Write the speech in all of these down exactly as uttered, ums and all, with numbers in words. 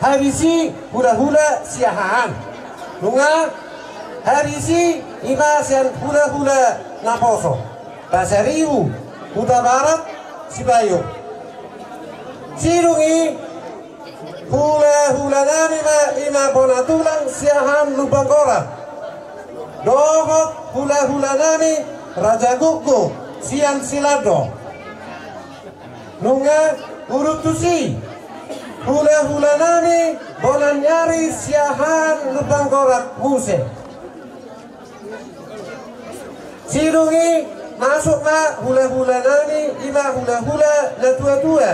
Habisi hulahula Siahaan. Nunga habisi ima sian hulahula naposo. Pasaribu, Hutabarat, Sibayo. Sidung i hulahulanami ma ima bona tulang Siahaan Lumban Gorat. Dohot hulahulanami Raja Goggo sian Silando. Nunga huruntusi hulahulanami bona ni ari Siahaan Lumban Gorat muse. Sidung i masuk ma hulahulanami ima hulahula natuatua.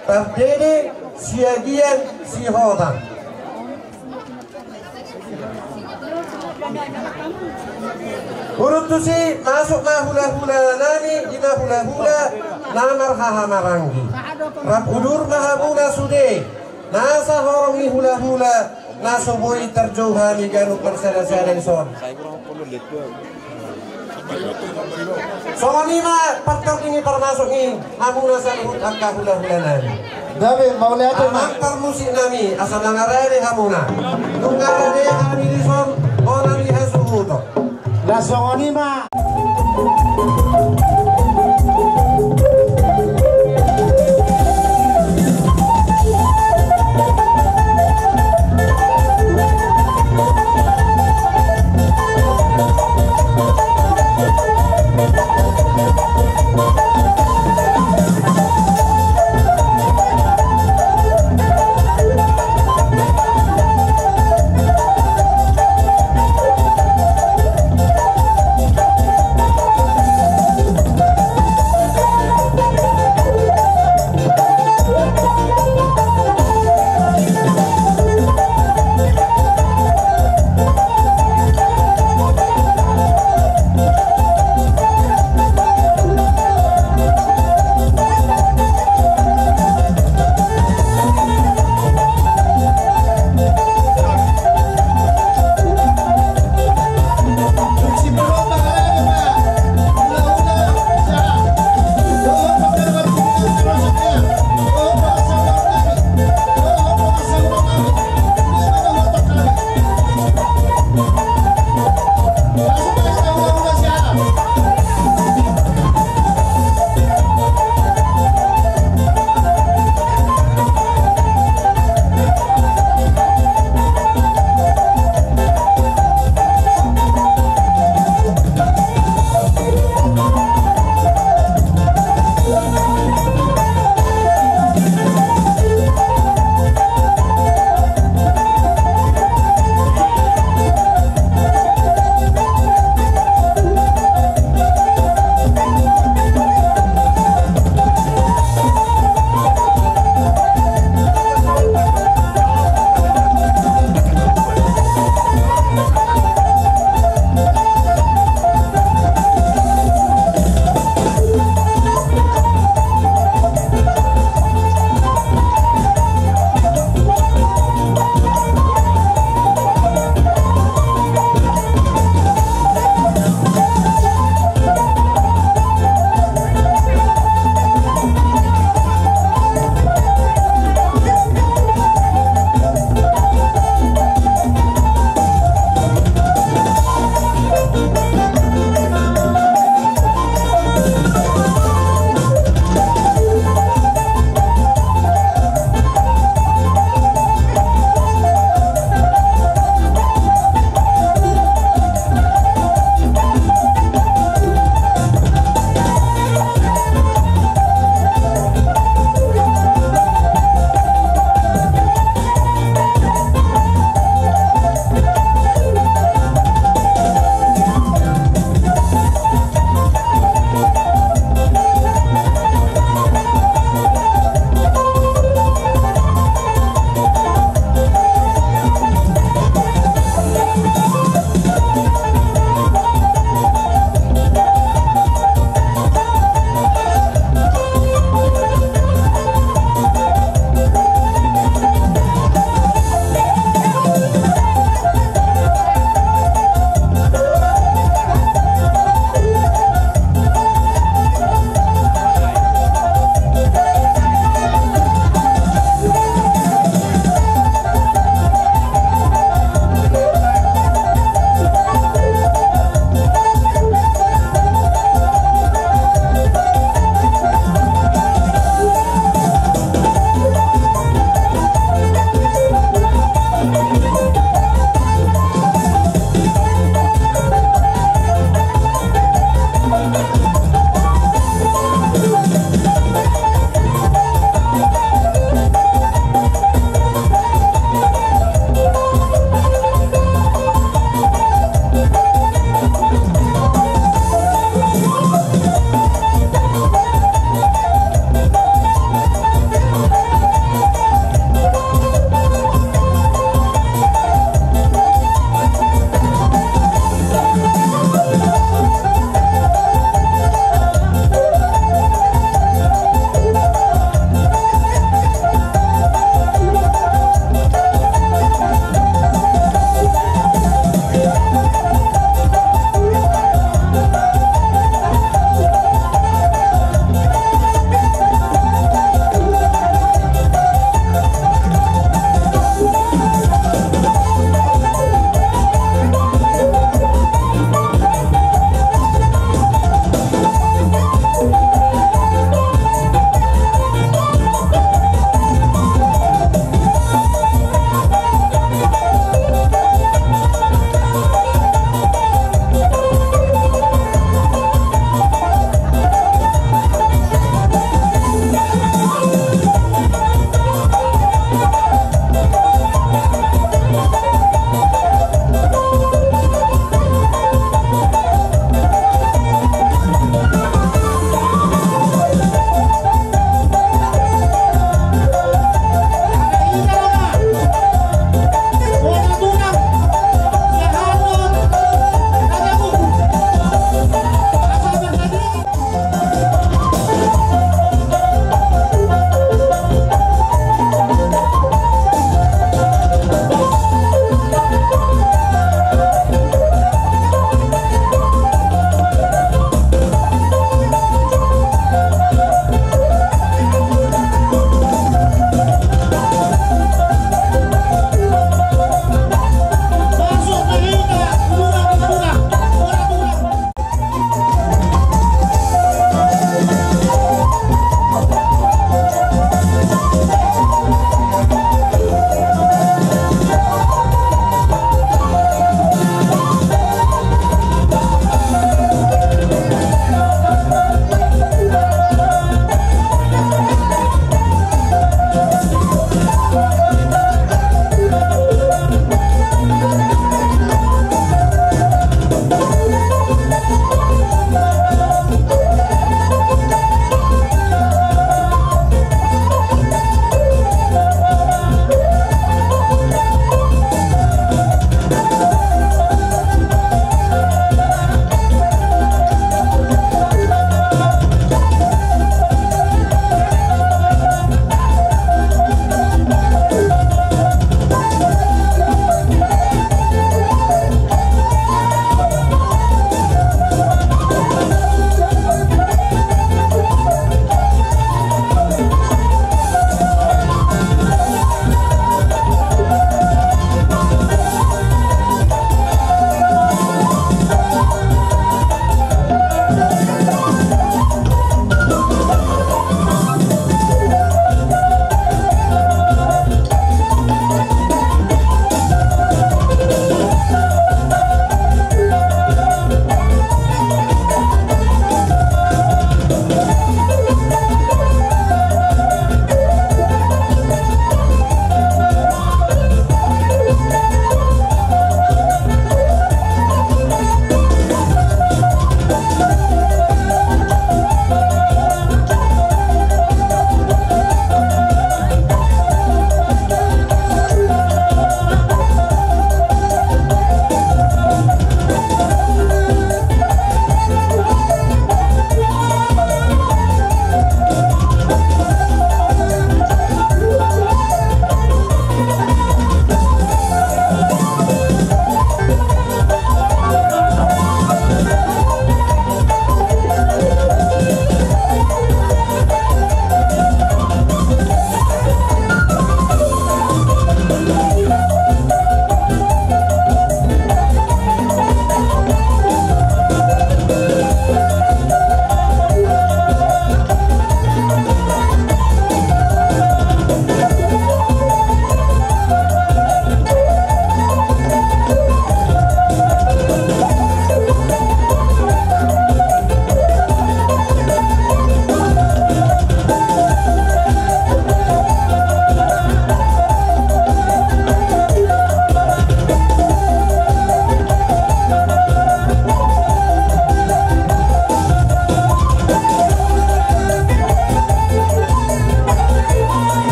Pardede Siagian Sihotang. Huruntusi masuk ma hulahulanami ima hulahula na marhahamaranggi. Rap udur ma hamuna sude nasa horong ni hulahula na so boi tarjou hami ganup marsadasada dison. Songon i ma partingki parmasuk ni hamuna saluhut angka hulahulanami. Gabe, mauliate ma. Amang parmusiknami, asa mangarade hamuna. Nunga rade hami dison bona ni hasuhuton. Las songon i ma.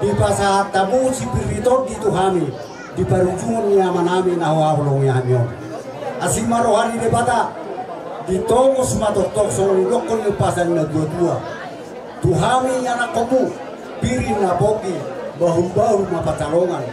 Dipasahat hamu si pir ni tondi tu hami di parujungon ni amanami na huhaholongi hami on. Asi ma roha ni Debata, ditongos ma tongtong songon nidok ni umpasa ni natuatua tu hami anakkonmu, pir ma pongki, bahulbahul ma pansalongan.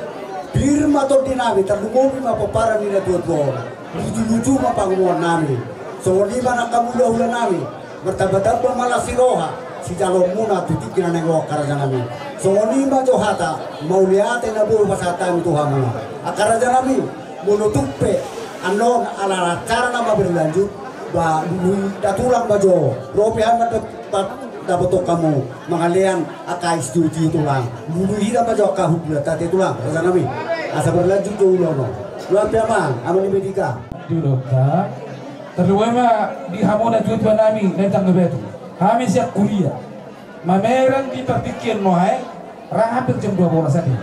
Pir ma tondinami, tarlumobi ma pomparan ni natuatua on. Lujuluju ma pangomoannami. Songon i ma nang hamu hulahulanami, martambatamba ma las ni roha sijaloonmuna tu tingki na naeng ro, angka rajanami. Songon i ma jo hata mauliate na boi hupasahat hami tu hamu, angka rajanami. Molo tung pe annon ala acara na ma berlanjut, ba lului da tulang ma jo, ro pe hami mandok, ba dapoton hamu mangalean angka istiotio tulang. Lului hita ma jo angka hundul ni ate tulang, rajanami, asa berlanjut jo ulaon on. Ulaon pe amang, amang ni Medika. Di ulaonta, tarlumobi ma di hamu natuatuanami na di Tanggabatu. Hami sian kuria mamereng di partingkian nuaeng, ra hampir jam dua bolas ate.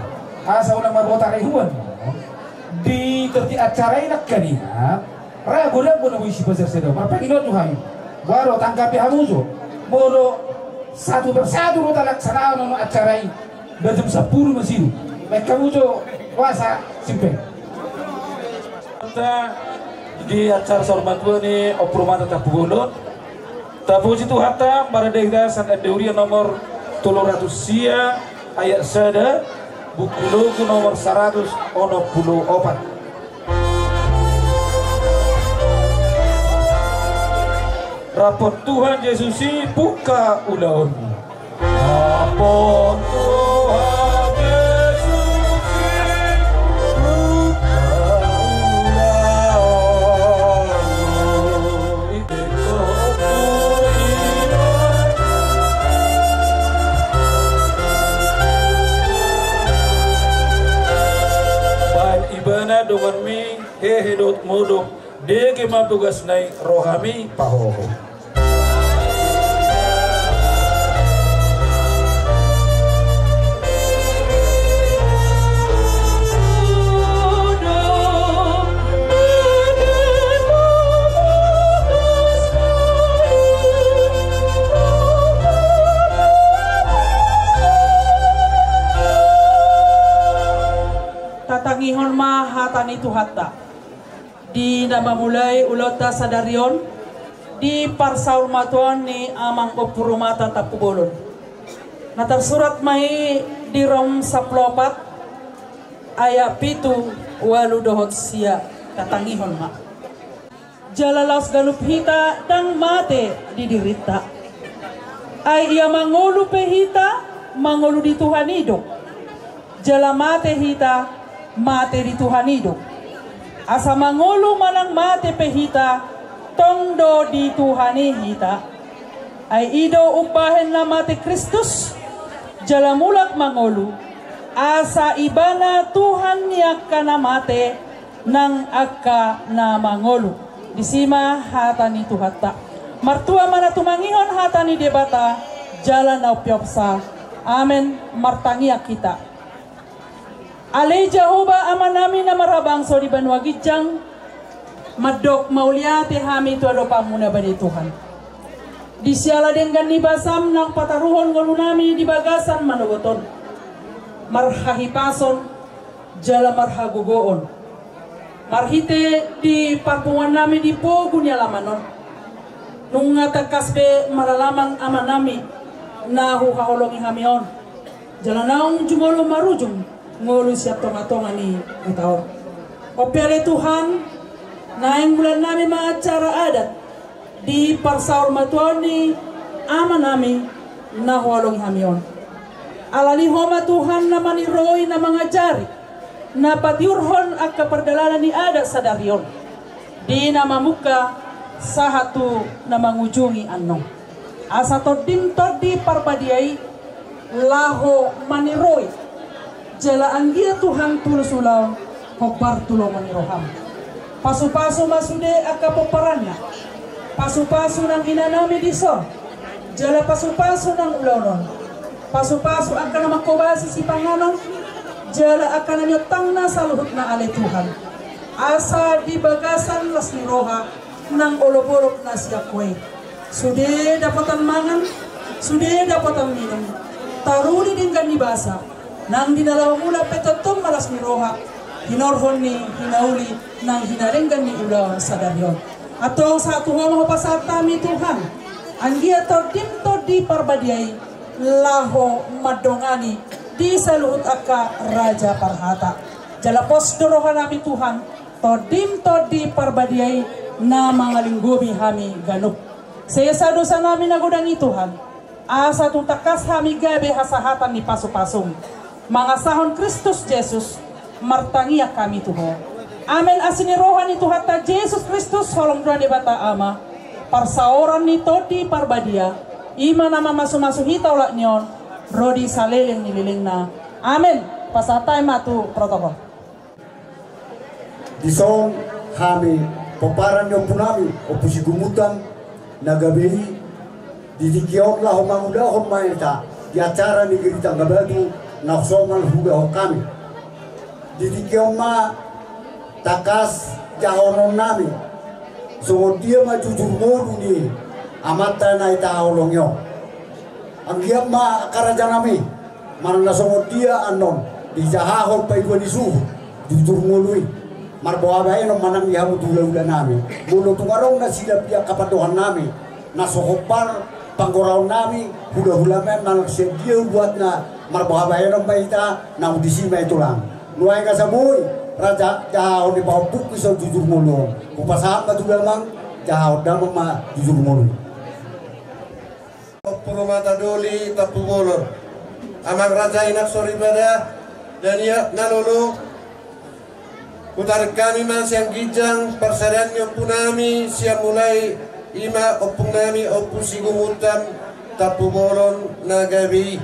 Asa unang marbota rehuan di tor di acara i nangkaningan, ra godang bona boi sipajar sada marpangidoan tu hami. Boha do, tanggapi hamu jo. Molo satu persatu do talaksanahon acara i, ba jam sampulu masiru. Baen hamu jo kuasa simpeng. Di acara saur matua ni Ompu Rumanta Tampubolon. Tapuji Tuhanta, marende hita sian Ende Huria nomor tolu ratus sia, ayat sada, buku Logu nomor saratus onom pulu opat. Rap dohot Tuhan Jesus i buka ulaonmu. Rap dohot Tuhan Jesus i buka ulaonmu. Baen Ibana donganmi, hehe dohot modom, dege ma bogasna i rohami pahoho. Tatangihon ma hata ni Tuhanta. Di na mamulai ulaonta sadari on, di parsaurmatuaon ni Amang Ompu Rumanta Tampubolon. Na tarsurat ma i di Rom sampulu opat, ayat pitu, ualu dohot sia, tatangihon ma. Jala laos ganup hita ndang mate di dirinta. Ai ia mangolu pe hita, mangolu di Tuhan i do. Jala mate hita, mate di Tuhan i do. Asa mangolu manang mate pe hita, tong do di Tuhan i hita. Ai i do umbahen na mate Kristus, jala mulak mangolu, asa Ibana Tuhan ni angka na mate nang angka na mangolu. Disi ma hata ni Tuhanta. Martua ma na tumangihon hata ni Debata, jala na umpeopsa. Amen. Martangiang hita. Ale Jahowa Amanami na marhabangso di banua ginjang, mandok mauliate hami tu adopanMu na badia i Tuhan. Di siala denggan ni basaM naung pataruhon ngolunami di bagasan manogot on, marhahipason jala marhagogoon. Marhite di parpunguannami di pogu ni alaman on, nunga tangkas be maralamang amanami na huhaholongi hami on. Jala naung jumolo marujung ngolu sian tongatonga ni huta on. On pe ale Tuhan, naeng mulannami ma acara adat di parsaurmatuaon ni amanami na huhaholongi hami on. Alani Ho ma Tuhan na maniroi, na mangajari, na patiurhon angka pardalanan ni adat sadari on, di na mamungka sahat tu na mangujungi annon. Asa TondiM Tondi Parbadia i laho maniroi, jala anggiat Tuhan tulus ulaon, hombar tu lomo ni rohaM. Pasupasu ma sude angka pomparanna. Pasupasu nang inanami dison, jala pasupasu nang ulaon on. Pasupasu angka na manghobasi sipanganon, jala angka na niontangna saluhutna ale Tuhan. Asa di bagasan las ni roha nang olopolop na sian Ho i, sude dapotan mangan, sude dapotan minum, taruli denggan ni basa, Nang di na laho mulak pe tongtong ma las ni roha, hinorhon ni hinauli nang hinadenggan ni ulaon sadari on. Antong sahat tu Ho ma hupasahat hami Tuhan, anggiat Tondim Tondi Parbadia i laho mandongani di saluhut angka raja parhata. Jala pos do roha nami Tuhan, Tondim Tondi Parbadia i na mangalinggomi hami ganup. Sesa dosa nami na godang i Tuhan, asa tung tangkas hami gabe hasahatan ni pasupasum, mangasahon Kristus Jesus, martangiang hami tu Ho. Amen. Asi ni roha ni Tuhanta Jesus Kristus, holong ni Debata Ama, parsaoran ni Tondi Parbadia, i ma na mamasumasu hita olat ni on, ro di saleleng ni lelengna. Amen. Pasahat hami ma tu protokol. Dison hami pomparan ni ompunami, Ompu Sigumutan, na gabe i, di tingki on laho mangulahon ma hita di acara ni Giri Tangga Batu na somal huulahon hami. Di tingki on ma tangkas jahaononnami songon dia ma jujur ngolu ni amanta na hita haholongi on. Anggiat ma angka rajanami, manang na songon dia annon dijahahon paidua ni suhut jujur ngolu i, marboha bahenon ma nami hamu tu hulahulanami. Molo tung adong nasida di angka pandohannami na so hombar panggoraonnami, hulahulanami, manang sian dia buatna, marboha bahenon ma hita, naung disi ma i tulang. Nuaeng asa boi raja jahahon ni pahompungki son jujur ngolu on. Hupasahat ma tu damang, jahahon damang ma jujur ngolu i. Ompu Rumata Doli Tampubolon, amang raja, inang soripada, dan ia na lolo, hutarik hami ma sian ginjang parsadaan ni ompunami sian mulai, i ma ompungnami Ompu Sigumutan Tampubolon na gabe i.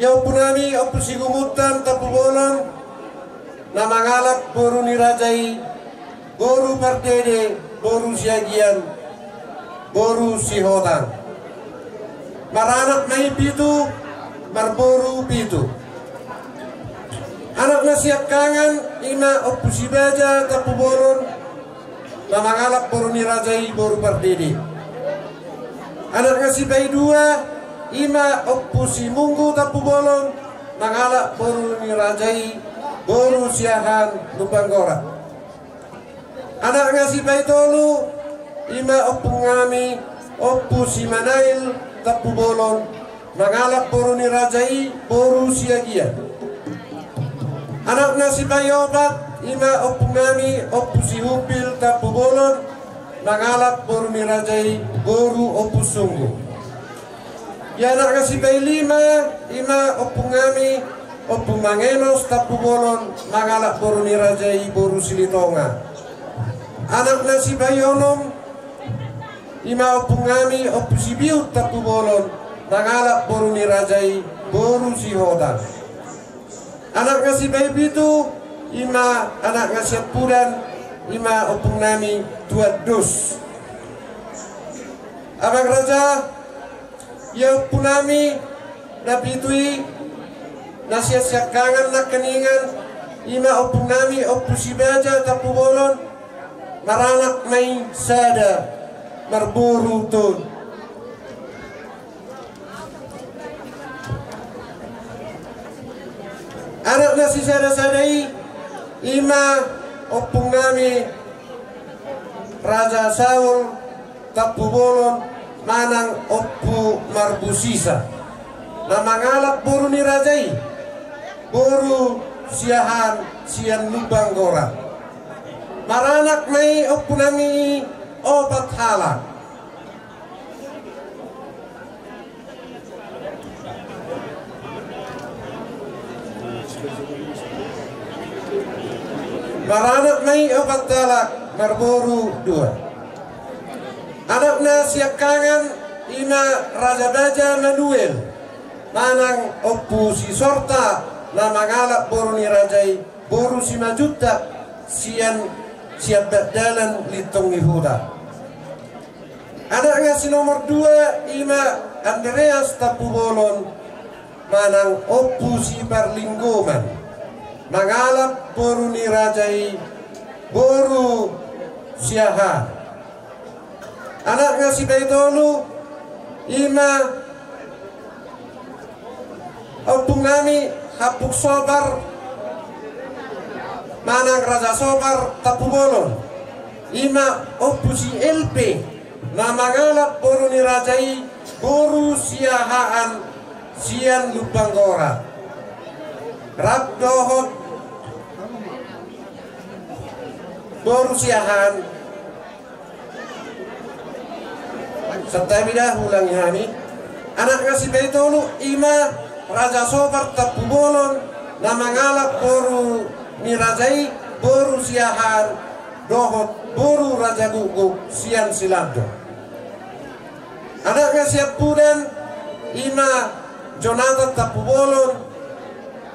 Ia ompunami Ompu Sigumutan Tampubolon, na mangalap boru ni raja i, boru Pardede, boru Siagian, boru Sihotang. Maranak ma i pitu, marboru pitu. Anakna siangkangan i ma Ompu Sibaja Tampubolon, na mangalap boru ni raja i boru Pardede. Anakna sipaidua i ma Ompu Simunggu Tampubolon, mangalap boru ni raja i boru Siahaan Lumbanggora. Anakna sipaitolu i ma ompungnami Ompu Simanail Tampubolon, mangalap boru ni raja i boru Siagian. Anakna sipaiopat i ma ompungnami Ompu Sihumpil Tampubolon, mangalap boru ni raja i boru Ompu Sunggu. Ia anakna sipailima i ma ompungnami Ompu Mangenos Tampubolon, mangalap boru ni raja i boru Silitonga. Anakna sipaionom i ma ompungnami Ompu Sibiut Tampubolon, mangalap boru ni raja i boru Sihotang. Anakna sipaipitu i ma anakna siampudan i ma ompungnami Tuan Dos. Amang raja, ia ompunami na pitu i, na sian siangkangan nangkiningan, i ma ompungnami Ompu Sibaja Tampubolon, maranak ma i sada, marboru Ton. Anakna sisadasada i, i ma ompungnami Raja Saul Tampubolon manang Ompu Marbusisa, na mangalap boru ni raja i, boru Siahaan sian Lumbanggora. Maranak ma i ompunami i opat halak. Maranak ma i opat halak, marboru dua. Anakna siangkangan i ma Raja Baja Manuel manang Ompu Sisorta, na mangalap boru ni raja i, boru Simanjuntak sian Siambat Dalan Lintong ni Huta. Anakna si nomor dua i ma Andreas Tampubolon manang Ompu Siparlinggoman, mangalap boru ni raja i, boru Siahaan. Anakna sipaitolu i ma Ompung nami, Hampuk Sopar, manang Raja Sopar Tampubolon, ima Ompu si Elpe, na mangalap boru ni raja i, boru Siahaan sian Lumban Gorat. Rap dohot boru Siahaan. Santabi da, huulangi hami. Anakna sipaitolu, ima Raja Sopar Tampubolon, na mangalap boru ni raja i, boru Siahaan, dohot boru Raja Gukguk sian Silandung. Anakna siampudan, ima Jonatan Tampubolon,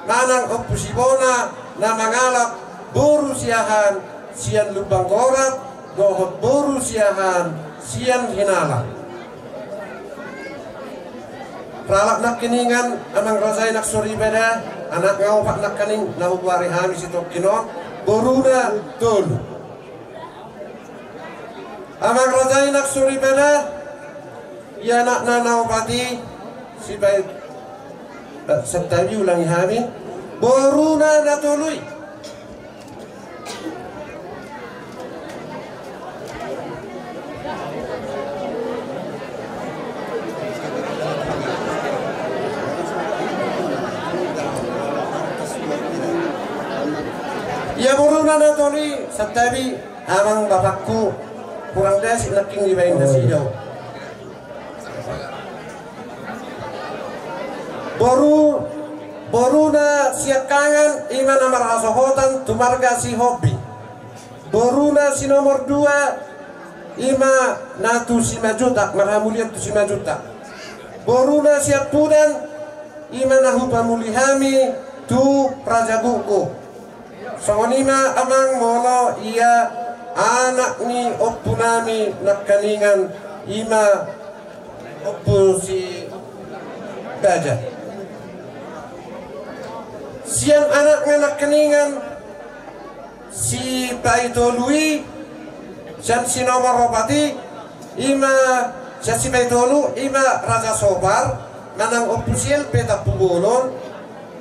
manang Ompu si Bona, na mangalap boru Siahaan sian Lumban Gorat, dohot boru Siahaan sian Hinalang. Rap nangkiningan, amang raja i nang soripada, anakna opat nangkining na hugoari hami sitongkin on, boruna tolu. Amang raja i nang soripada, ia anakna na opat i, sipai-, eh, santabi, ulangi hami, boruna na tolu i. Ia boruna na tolu i, santabi. Amang bapakku, hurang dasik nangkin dibaen nasida. Boru, boruna siangkangan, ima na marhasohotan tu marga Sihombing. Boruna si nomor dua, ima na tu Simanjuntak, marhamulian tu Simanjuntak. Boruna siampudan, ima na hupamuli hami tu Raja Gukguk. Songon i ma amang molo ia anak ni ompu nami nangkiningan, ima Ompu si Baja. Sian anakna nangkiningan sipaitolu i, sian si nomor opat i, ima, sian sipaitolu, ima Raja Sopar, manang Ompu si Elpe Tampubolon,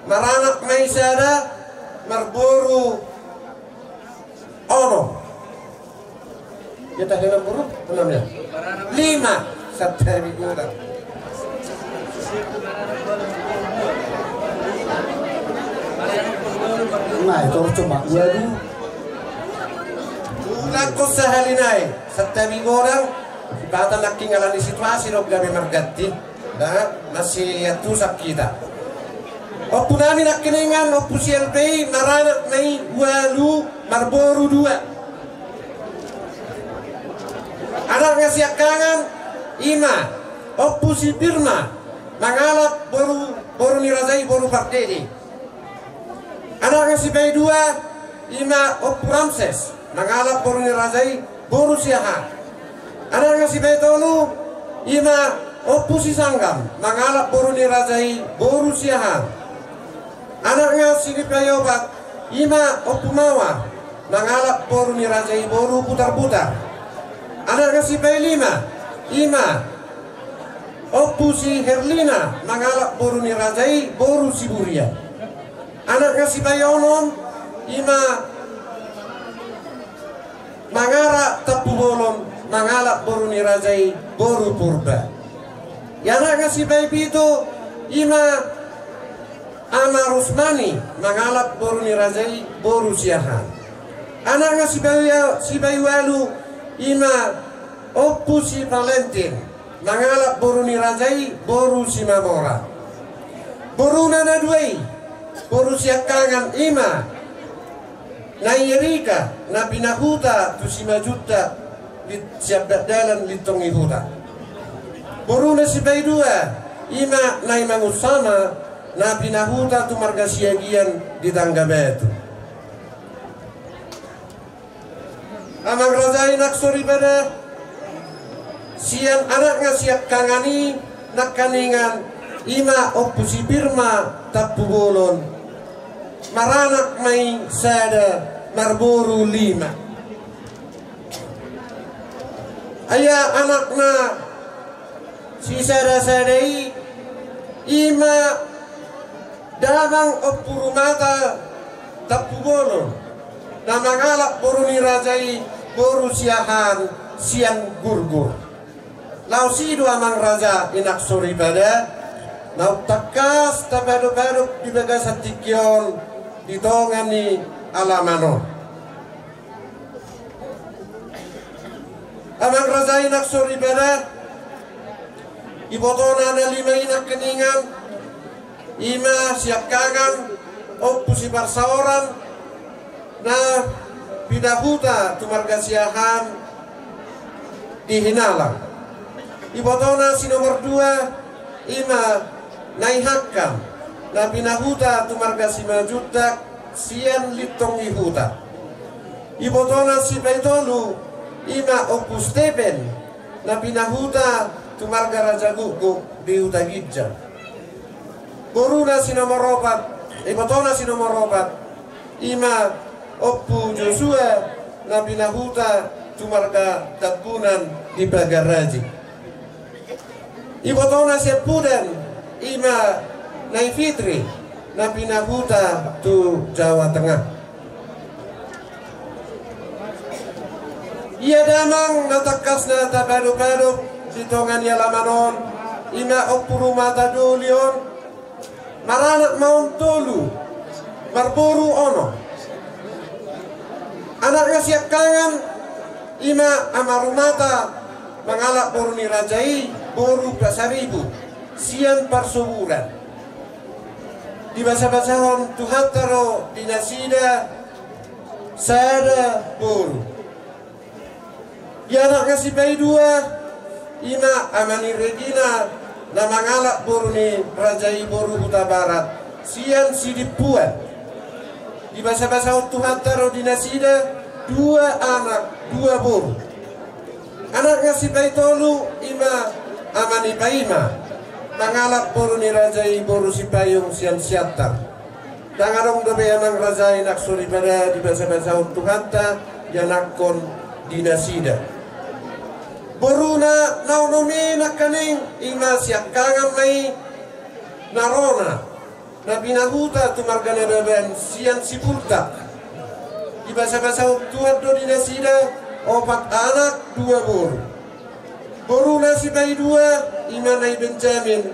maranak ma i sada, marboru onom. Ia tahe na boru? Onom ya? Lima. Santabi godang. Nah, itu cuma dua dulu. Ulang ko sahali nai. Santabi godang. Sipata nangkin alani situasi do gabe marganti. Nah, masih ya tusak kita. Ompu nami nangkiningan, Ompu si Elpe i, maranak ma i ualu, marboru dua. Anakna siangkangan, ima Ompu si Pirma, mangalap boru, boru ni raja i, boru Pardede. Anakna sipaidua, ima Ompu Ramses, mangalap boru ni raja i, boru Siahaan. Anakna sipaitolu, ima Ompu si Sanggam, mangalap boru ni raja i, boru Siahaan. Anakna sipaiopat, ima Ompu Mawar, mangalap boru ni raja i, boru Butarbutar. Anakna sipailima, ima Ompu si Herlina, mangalap boru ni raja i, boru Siburian. Anakna sipaionom, ima Mangara Tampubolon, mangalap boru ni raja i, boru Purba. Anakna sipaipito, ima Ama Rusmani, mangalap boru ni raja i, boru Siahaan. Anakna sipai-, sipaiualu, ima Ompu si Valentin, mangalap boru ni raja i, boru Simamora. Boruna na dua i, boru siangkangan, ima Nai Erika, na pinahuta tu Simanjuntak, lit-, siambat dalan Lintong i Huta. Boruna sipaidua, ima Nai Mangunsama, na pinahuta tu marga Siagian di Tanggabatu. Amang raja i nang soripada, sian anakna siangkangan i nangkiningan, ima Ompu si Pirma Tampubolon, maranak ma i sada, marboru lima. Ia anakna sisada-sada i, ima Damang Ompu Rumata Tampubolon, na mangalap boru ni raja i, boru Siahaan sian Gurgur. Laos i do amang raja, inang soripada, naung tangkas tapadopadop di bagasan tingki on di tonga ni alaman on. Amang raja, inang soripada, ibotona na lima i nangkiningan, i ma siangkangan Ompu Siparsaoran, na pinahuta tu marga Siahaan di Hinalang. Ibotona si nomor dua, i ma Nai Hangkam, na pinahuta tu marga Simanjuntak sian Lintong ni Huta. Ibotona si paitolu, i ma Ompu Stepen, na pinahuta tu marga Raja Gukguk di Huta Ginjang. Boruna si nomor opat, ibotona si nomor opat, i ma Ompu Josua, na pinahuta tu marga Tambunan di Pagar Aji. Ibotona siampudan, i ma Nai Fitri, na pinahuta tu Jawa Tengah. Ia damang na tangkas na tapadopadop di tonga ni alaman on, i ma Ompu Rumata Doli on, maranak ma on tolu, marboru onom. Anakna siangkangan, i ma Ama Rumata, mangalap boru ni raja i, boru Pasaribu sian Parsoburan. Dibasabasahon Tuhanta do di nasida sada boru. Ia anakna sipaidua, i ma Ama ni Regina, na mangalap boru ni raja i, boru Hutabarat sian Sidimpuan. Dibasabasahon Tuhanta do di nasida dua anak, dua boru. Anakna sipaitolu, i ma Ama ni Paima, mangalap boru ni raja i, boru Sipayung sian Siantar. Ndang adong dope, amang raja, inang soripada, dibasabasahon Tuhanta dianakhon di nasida. Boruna na onom i nangkining, i ma siangkangan ma i, Narona, na pinahuta tu marga Nababan sian Sipultak. Dibasabasahon Tuhan do di nasida opat anak, dua boru. Boruna sipaidua, i ma Nai Benjamin,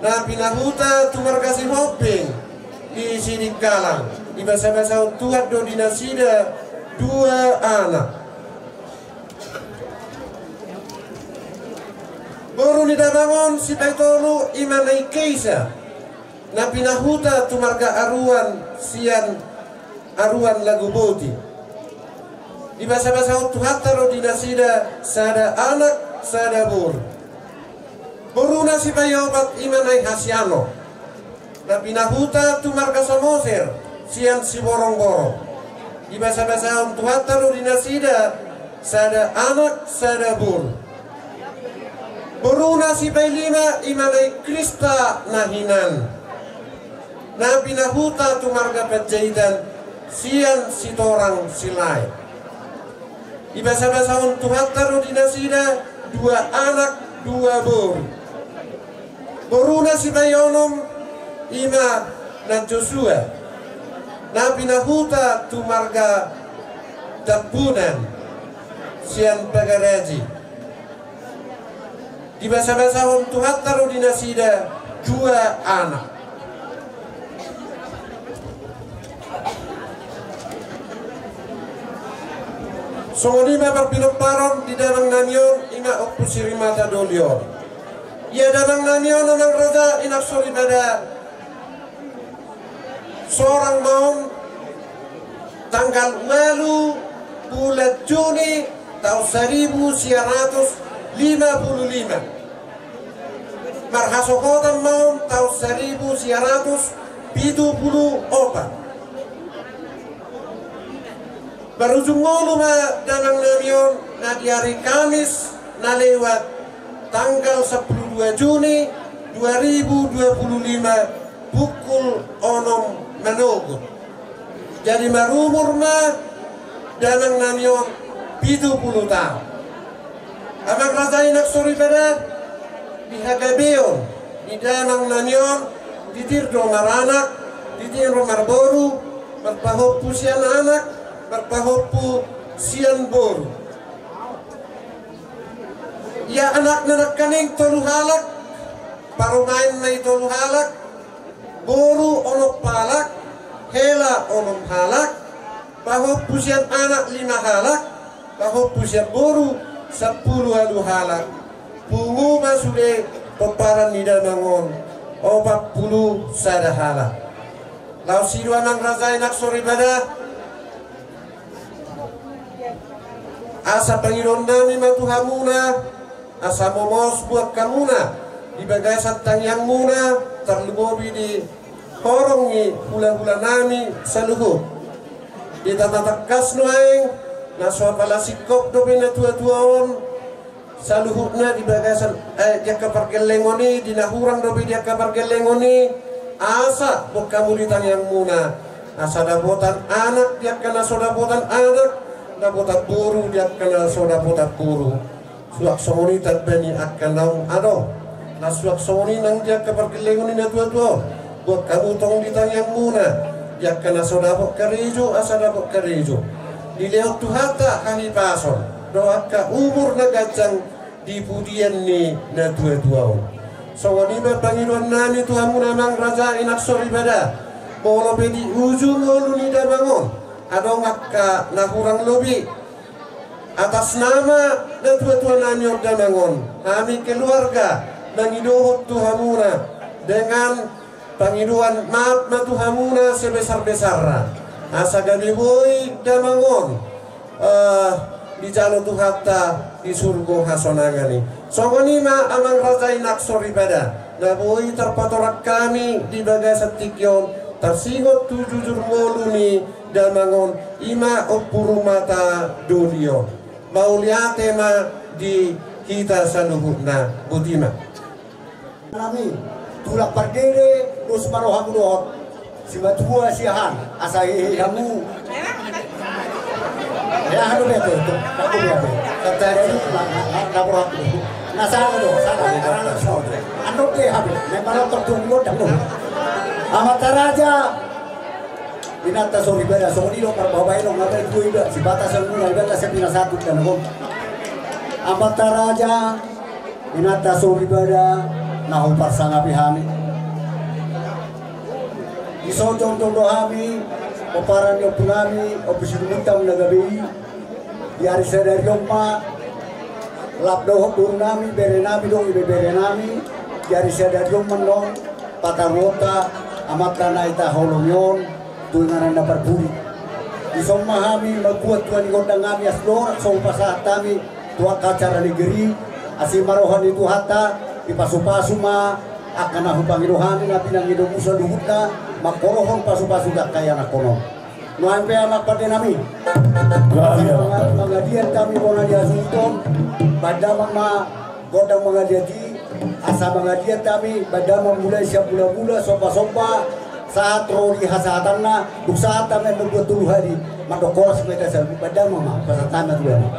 na pinahuta tu marga Sihombing di Sidikalang. Dibasabasahon Tuhan do di nasida dua anak. Boru ni damang on sipaitolu, i ma Nai Keisa, na pinahuta tu marga Aruan sian Aruan Laguboti. Dibasabasahon Tuhanta do di nasida sada anak, sada boru. Boruna sipaiopat, i ma Nai Hasiano, na pinahuta tu marga Samosir sian Siborongborong. Dibasabasahon Tuhanta do di nasida sada anak, sada boru. Boruna sipailima, i ma Nai Krista Nahinan, na pinahuta tu marga Panjaitan sian Sitorang Silae. Dibasabasahon Tuhanta do di nasida dua anak, dua boru. Boruna sipaionom, i ma Nai Josua, na pinahuta tu marga Tambunan sian Pagar Aji. Dibasabasahon Tuhanta do di nasida dua anak. Songon i ma parpinomparon di damang nami on, i ma Ompu Sirimata Doli on. Ia damang nami on, amang raja, inang soripada, sorang ma on tanggal ualu bulan Juni taon saribu sia ratus lima pulu lima. Marhasohotan ma on taon saribu sia ratus pitu pulu opat. Marujung ngolu ma damang nami on na di ari Kamis na lewat, tanggal sampulu dua Juni dua ribu dua pulu lima, pukul onom manogot. Jadi marumur ma damang nami on pitu pulu taon. Amang raja, inang soripada, di hagabeon ni damang nami on, Titir do maranak, titir do marboru, marpahompu sian anak, marpahompu sian boru. Ia anakna nangkaning tolu halak, parumaenna i tolu halak, boru onom halak, hela onom halak, pahompu sian anak lima halak, pahompu sian boru sampulu ualu halak. Pungu ma sude pomparan ni damang on opat pulu sada halak. Laos i do amang raja i nang soripada, asa pangidoannami ma tu hamuna, asa momos buat hamuna di bagasan tangiangmuna, tarlumobi di horong ni hulahulanami saluhut. Di tata tangkas nuaeng, na so apala singkop dope natuatua on, saluhutna di bagasan, eh, di angka pargellengon i, di na hurang dope di angka pargellengon i, asa boi hamu di tangiangmuna, asa dapotan anak di angka na so dapotan anak, dapotan boru di angka na so dapotan boru. Suang songon i tamba ni angka naung adong. Na suang songon i nang di angka pargellengon ni natuatua on, boi hamu tong di tangiangmuna, di angka na so dapot karejo asa dapot karejo. Dilehon Tuhanta hahipason dohot angka umur na ganjang di pudian ni natuatua on. Songon i ma pangidoannami tu hamuna amang raja i nang soripada, molo pe di ujung ngolu ni damang on adong angka na hurang lobi, atas nama natuatuanami on damang on, hami keluarga mangidohon tu hamuna dengan pangidoan maaf ma tu hamuna sebesar-besarna, asa gabe boi damang on, eh, dijalo Tuhanta di surgo hasonangan i. Songon i ma amang raja i nang soripada, na boi tarpatorang hami di bagasan tingki on, tarsingot tu jujur ngolu ni damang on, i ma Ompu Rumata Doli on. Mauliate ma di hita saluhutna. Boti ma. Nami, tulang pardede, dos ma rohamu dohot simatua siahaan, asa hehe hamu. Ya, halo, betul, betul. Aku dia, betul. Kata dia, na, na, na, na, na, na, sala do, sala do, sala do. Anu dia, habis. Memang nonton tu, gondang do. Amanta raja. Inanta soripada, songon i do parbabaen on, ngabe tu iba, sipata sanguna, iba na siap ina satu dan on. Amanta raja, inanta soripada, na huparsangapi hami. Dison jongjong do hami, pomparan ni ompunami, Ompu Sidumuntam na gabe i. Di ari sadari on ma, lap dohot borunami, berenami dohot ibeberenami, di ari sadari on ma annon, pataruonta, amanta na hita holongi on, tu inganan na parpudi. Dison ma hami, mambuat tua ni gondang hami, as dorak so hupasahat hami, tu angka acara negeri, asi ma roha ni Tuhanta, dipasupasu ma, angka na hupangido hami, na pinangidomu saluhutna, mangkorhon pasupasu di angka ianakhon on. Nuaeng pe amang pandenami. Gabe, amang. Mangaliat hami bona ni hasuhuton, baen damang ma gondang mangaliat i, asa mangaliat hami, baen damang mulai sian mulajula, sombasomba, sahat ro di hasahatanna, dung sahat hami mambuat tolu hali, mandok horas ma hita saluhut, baen damang ma, pasahat hami tu damang.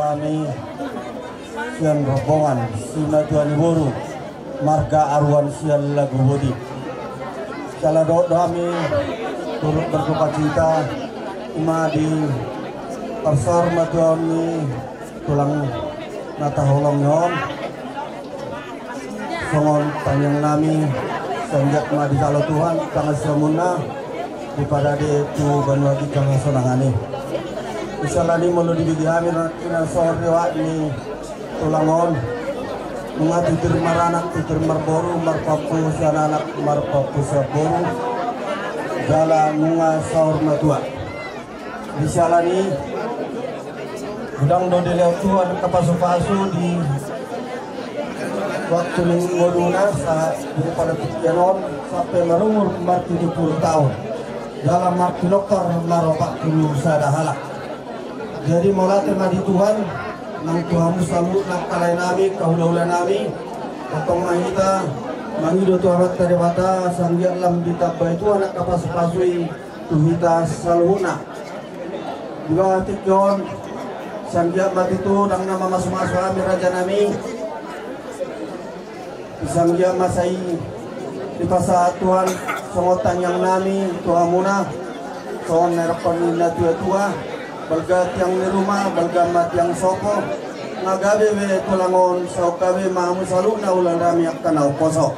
Hami sian rombongan simatua ni boru marga Aruan sian Lagubodi. Jala dohot do hami turut berdukacita, ima di parsaurmatuaon ni tulang na taholongi on. Songon tangiang nami, sai anggiat ma dijalo Tuhan pangansiamuna, diparade tu banua ginjang hasonangan i. Di siala ni i molo dibege hami na pinasaor ni tulang on, nunga titir maranak, titir marboru, marpampu sian anak, marpampu sian boru, jala nunga saur matua. Di siala ni i, godang do dilehon Tuhan angka pasupasu di waktu ni ngoluna, sa-, di pada tingki on sampe marumur marpitu pulu taon, jala marpinompar maropat pulu sada halak. Jadi mauliate ma di Tuhan, nang tu hamu saluhutna angka lae nami, angka hulahula nami, tongtong ma hita mangido tu Amanta Debata, sai anggiat lam ditambai Tuhan angka pasupasu i tu hita saluhutna. Di bagasan tingki on, sai anggiat ma tutu ndang na mamasumasu hami raja nami. Sai anggiat ma sai dipasahat Tuhan songon tangiang nami tu hamuna, songon na nidok ni natuatua, balga tiang ni ruma, balga ma tiang sopo, nunga gabe be tulang on, sai gabe ma hamu saluhutna hulahula nami angka na umposo.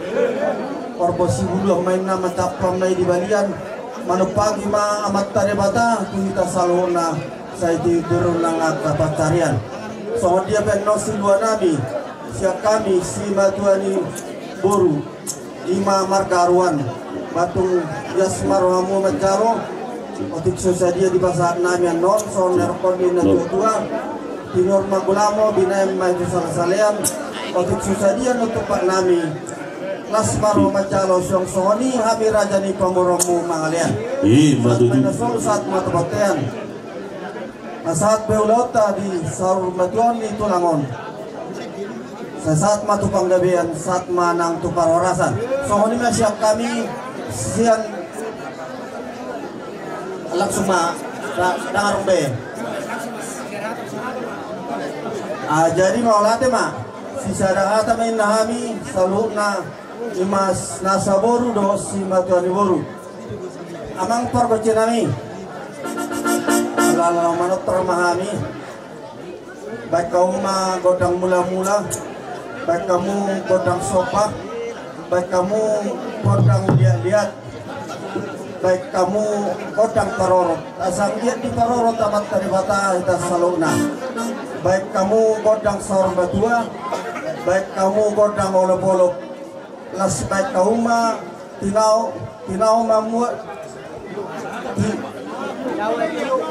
Parbosi buluan ma inna, mancampang ma i di balian, manumpahi ma Amanta Debata tu hita saluhutna, sai tiur nang angka pansarian. Songon dia pe annon silua nami, sian hami simatua ni boru, ima marga Aruan, ba tung ias ma rohamu manjalo, otik so sadia dipasahat nami annon, songon na nidok ni natuatua, tinuhor ma gulamo, binahen ma i tu salasalean, otik so sadia nutupan nami, las ma roha manjalo, suang songon i hami raja ni pamoruonmu mangalean. Ima tutu. Sahat ma na solu, sahat ma tu bontean. Sahat pe ulaonta di saur matuaon ni tulang on. Sai sahat ma tu panggabean, sahat ma nang tu parhorasan. Songon i ma sian hami, sian, langsung ma, da-, ndang adong be. Ah, jadi mauliate ma, sisada hata ma inna hami, saluhutna, ima nasa boru dohot simatua ni boru. Amang pargonsi nami. Ala-ala manortor ma hami. Baen hamu ma gondang mula-mula. Baen hamu gondang somba. Baen hamu gondang liat-liat. Baen hamu gondang parorot. Asa anggiat diparorot Amanta Debata hita saluhutna. Baen hamu gondang saur matua. Baen hamu gondang olop-olop. Las baen hamu ma tinau, tinau ma mua-, ti-,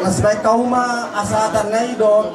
las baen hamu ma hasahatan na i dohot.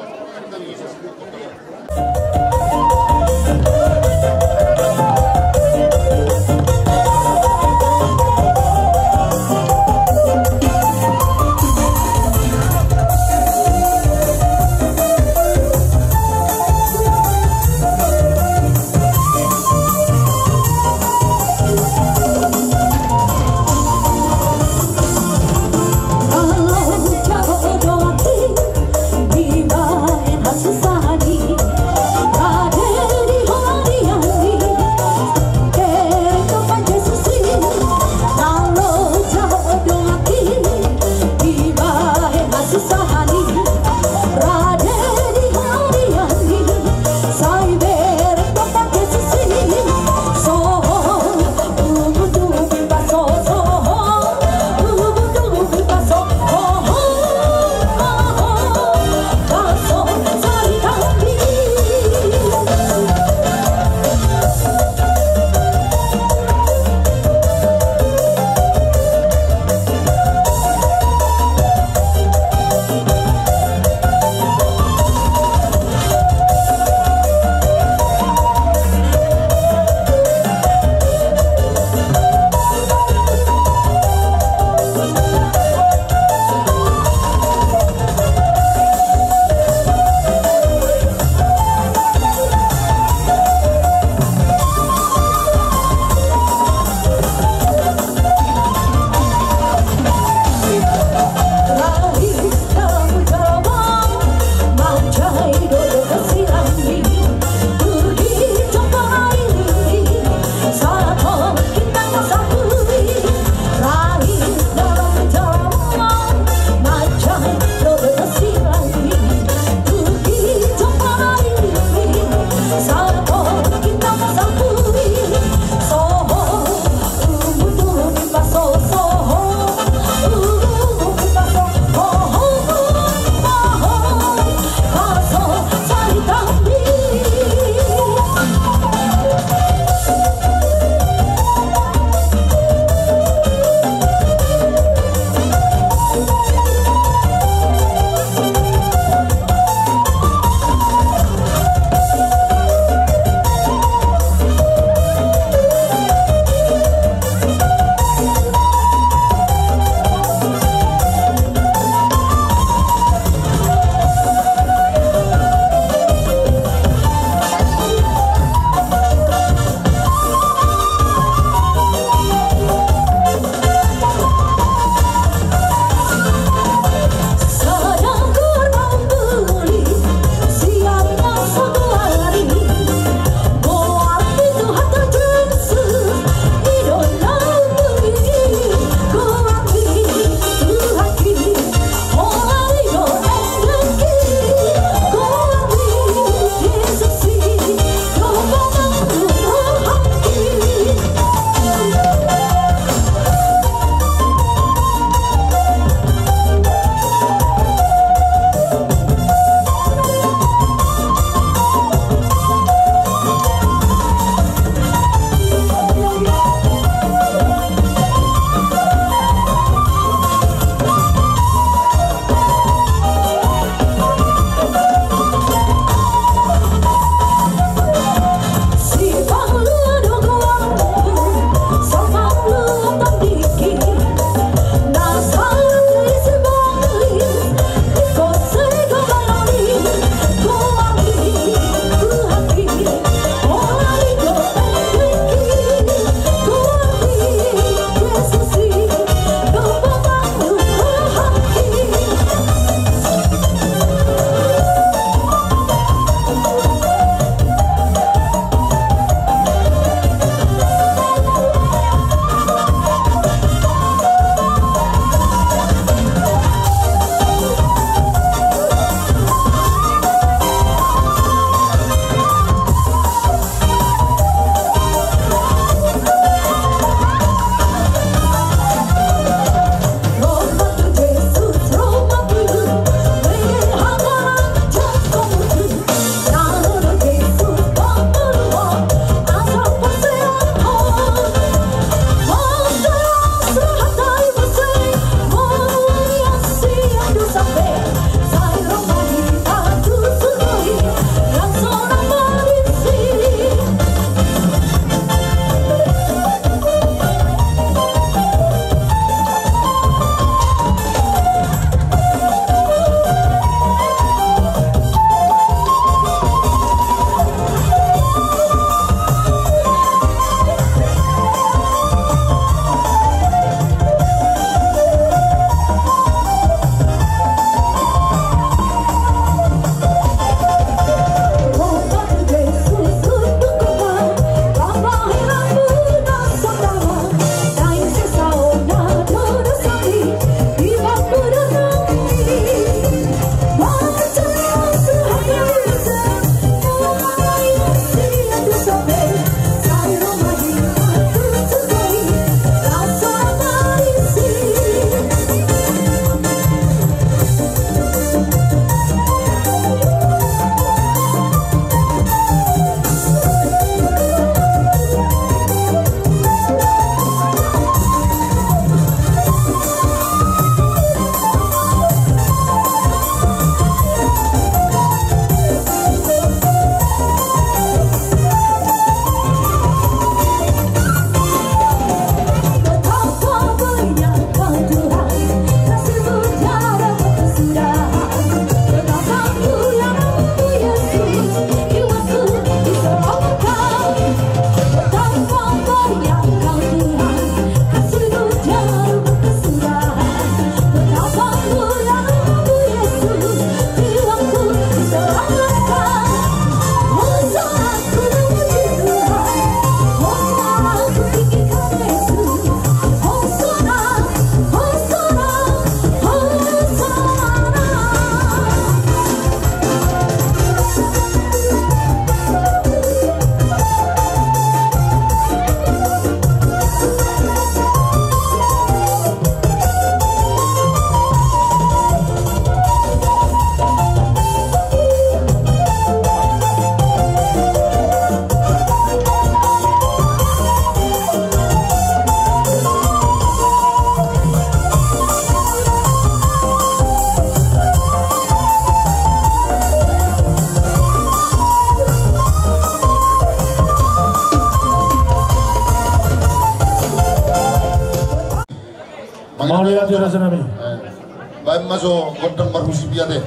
Baen ma jo gondang marhusip i ate.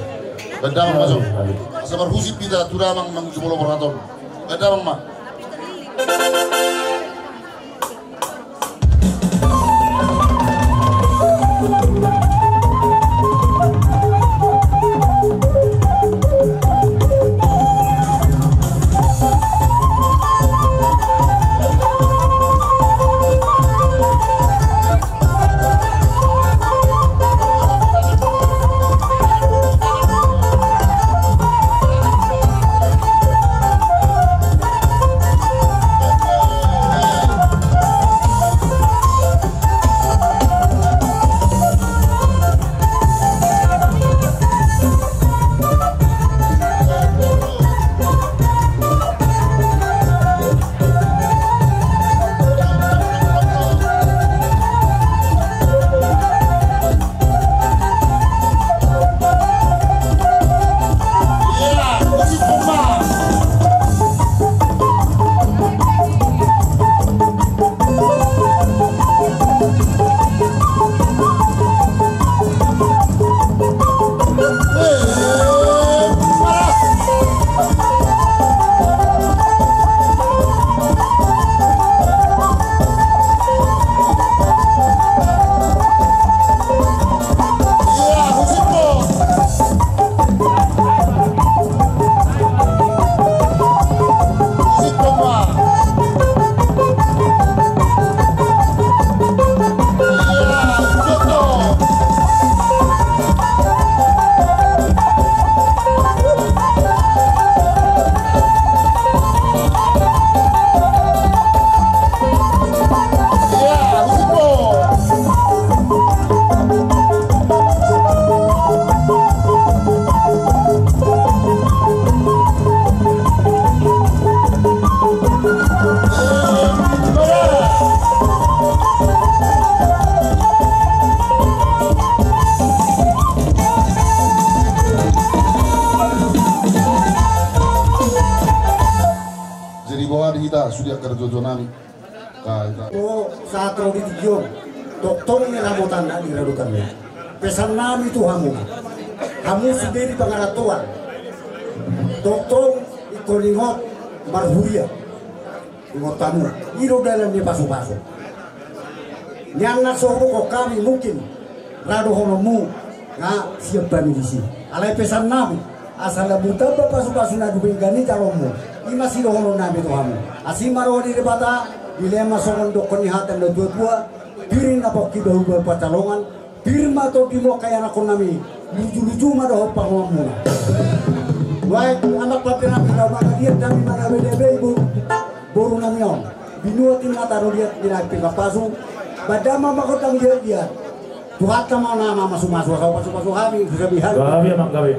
Baen damang ma jo. Asa marhusip hita tu damang manjumolo borhat on. Baen damang ma. Jadi boha di hita sude angka na tuatua nami. Sahat ro di tingki on, tongtong ni ramotan na di radotan ni. Pesan nami tu hamu, hamu sude di pangarantoan, tongtong ingkon ingot marhuria. Ingot hamu, i do dalan ni pasupasu. Nian na so hudokhon hami mungkin ra dohononmu nga siap hami disi. Alai pesan nami, asa lam tamba pasupasu na dumenggan i calonmu. I ma sidohonon nami tu hamu. Asi ma roha ni Debata, dilema songon dokhon ni hata ni na tuatua, pir na pongki bahu bahu pansalongan, pir ma tondi mual angka ianakhon nami, lujuluju ma dohot pangomoanmuna. Baik, anak pande nami, na mangaliat nami, mana beda bei boru. Boru nami on, binuat ni mata rodiat di na pinggan pasu, baen damang ma gondang liat-liat. Tuhanta ma na mamasumasu, asa hupasupasu hami, husabi hami. Gabe, amang, gabe.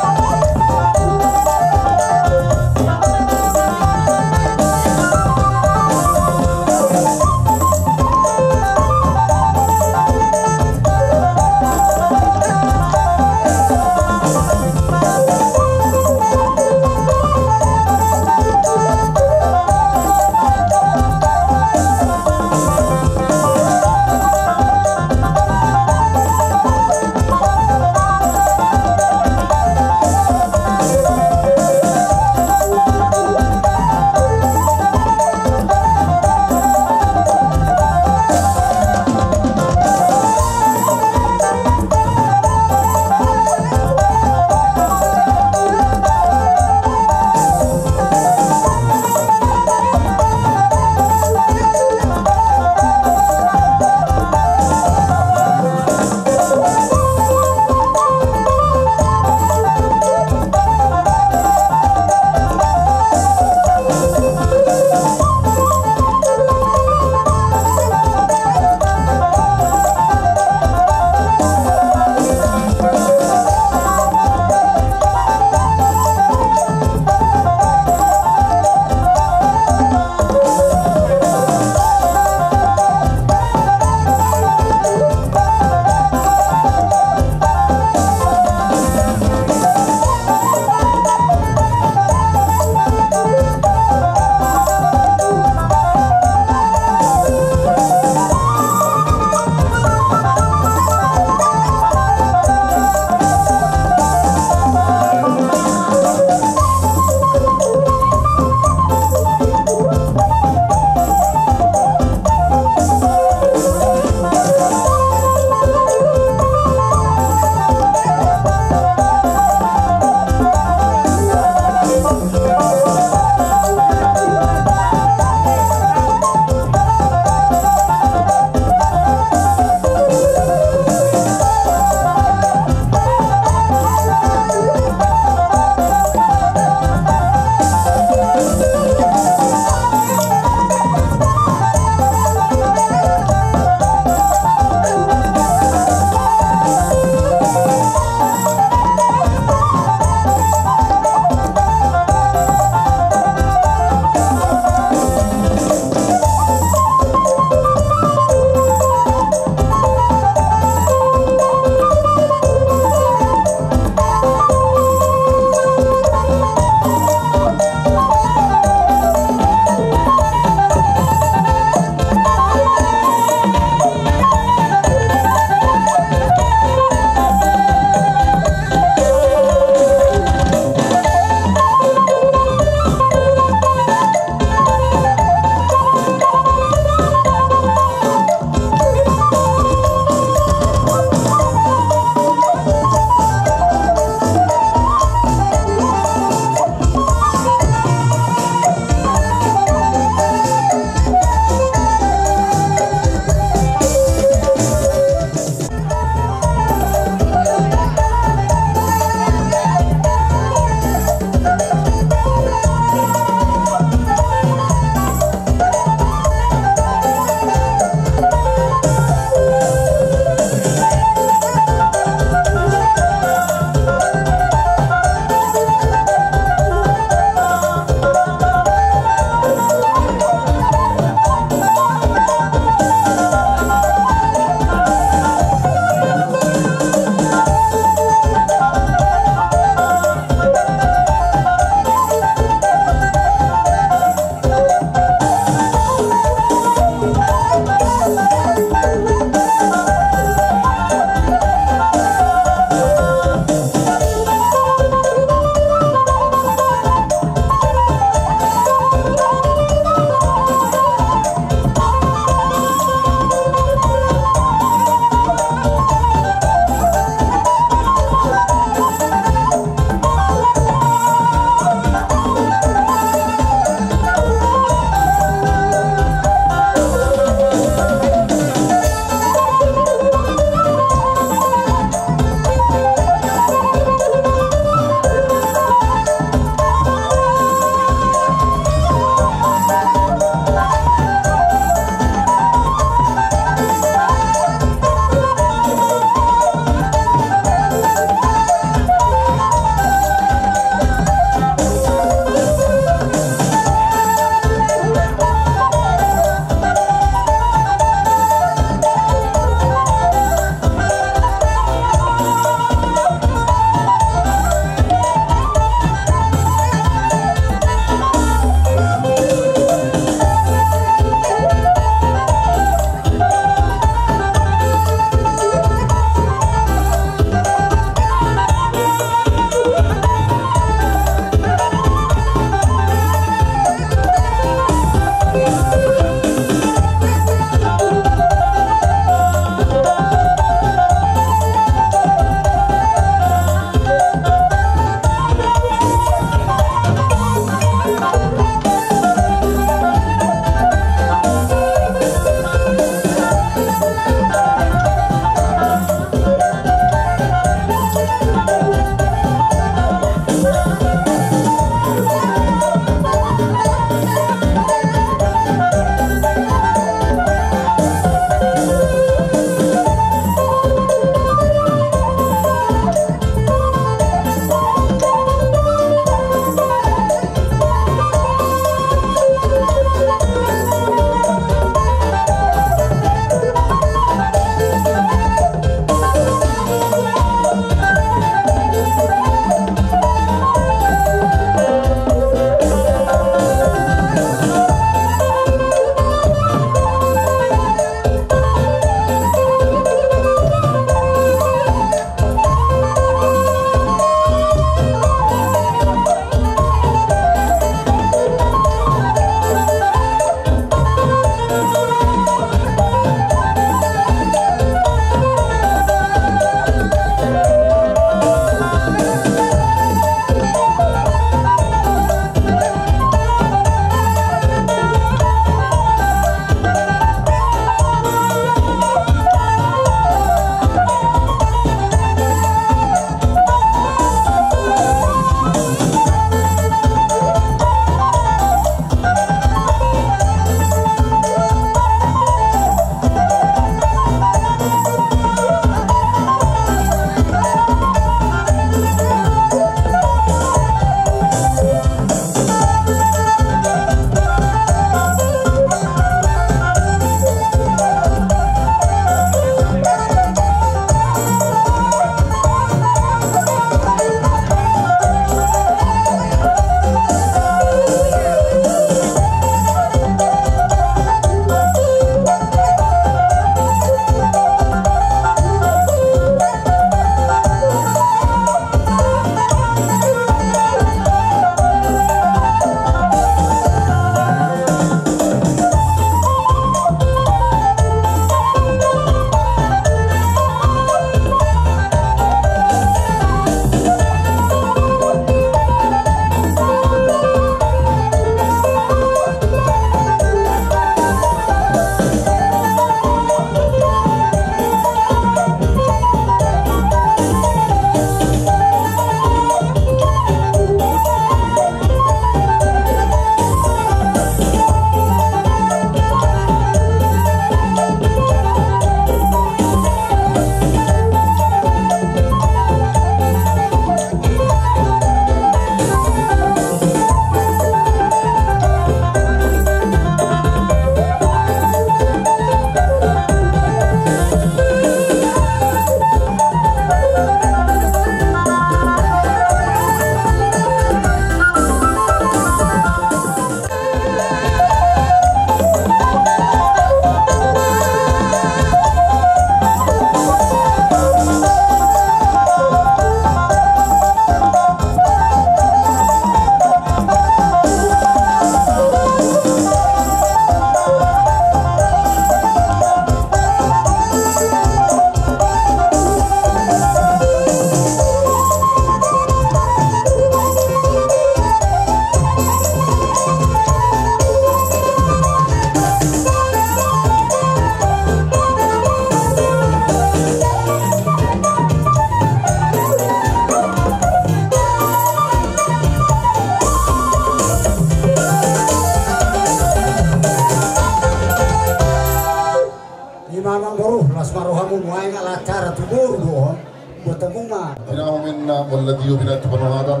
Tio binahen tu panungatan.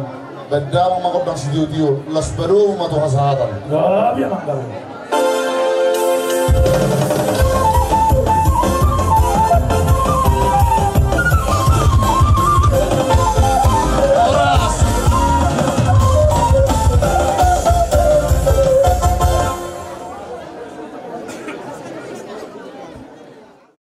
Baen damang ma gondang sitio-tio, las padomu ma tu hasahatan. Gabe ma gabe.